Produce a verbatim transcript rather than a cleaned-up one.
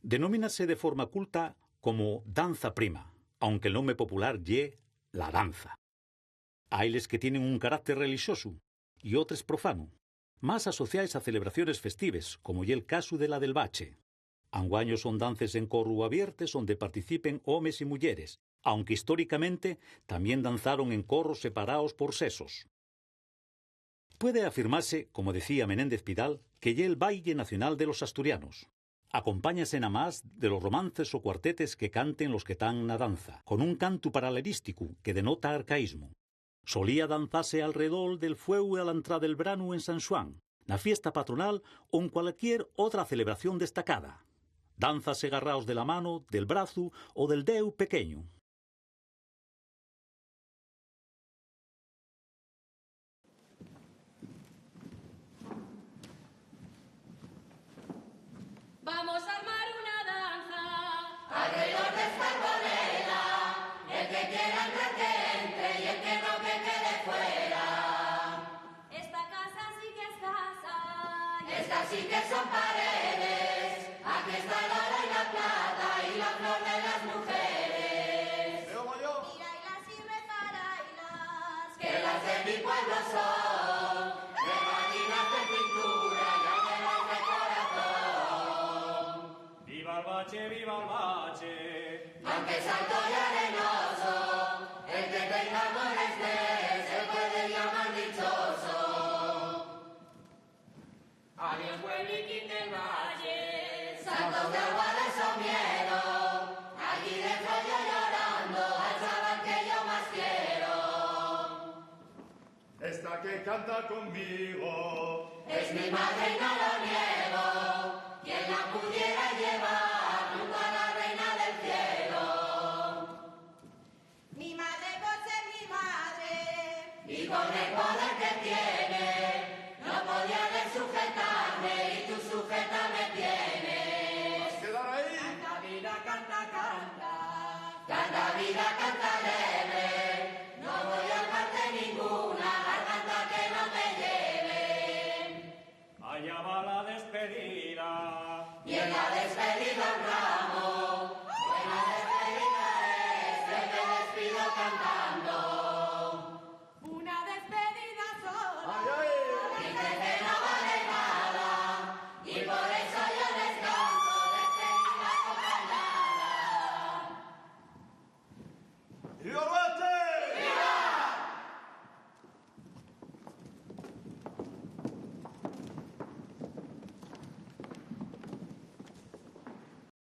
Denóminase de forma culta como danza prima, aunque'l nome popular ye la danza. Hai les que tienen un carácter relixosu y otres profanu, más asociaes a celebraciones festives, como ye'l casu de la del Bache. Anguaño son dances en corru abiertes onde participen homes y muyeres, aunque históricamente tamién danzaron en corros separaos por sexos. Puede afirmase, como decía Menéndez Pidal, que ye'l baille nacional de los asturianos. Acompáñase namás de los romances o cuartetes que canten los que tán na danza, con un cantu paralerísticu que denota arcaísmu. Solía danzase alredor del fueu a la entrada del branu en San Xuan, na fiesta patronal o en cualquier otra celebración destacada. Dánzase garraos de la mano, del brazu o del deu pequeñu. Vamos a armar una danza alrededor de esta rodela. El que quiera entrar, que entre, y el que no, que quede fuera. Esta casa sí que es casa. Esta sí que son paredes. Aquí está el oro y la plata y la flor de las mujeres. Mira y las y repara y las, que las de mi pueblo son, de radinas de pintura y abuelas de corazón. Viva el bache, viva el bache. Aunque es alto y arenoso, el que tenga amores de, se puede llamar dichoso. Adiós, puebliquín del valle, saltos de agua de Somiedo, allí de rollo llorando al chaval que yo más quiero. Esta que canta conmigo es mi madre y no lo niego, quien la pudiera llevar.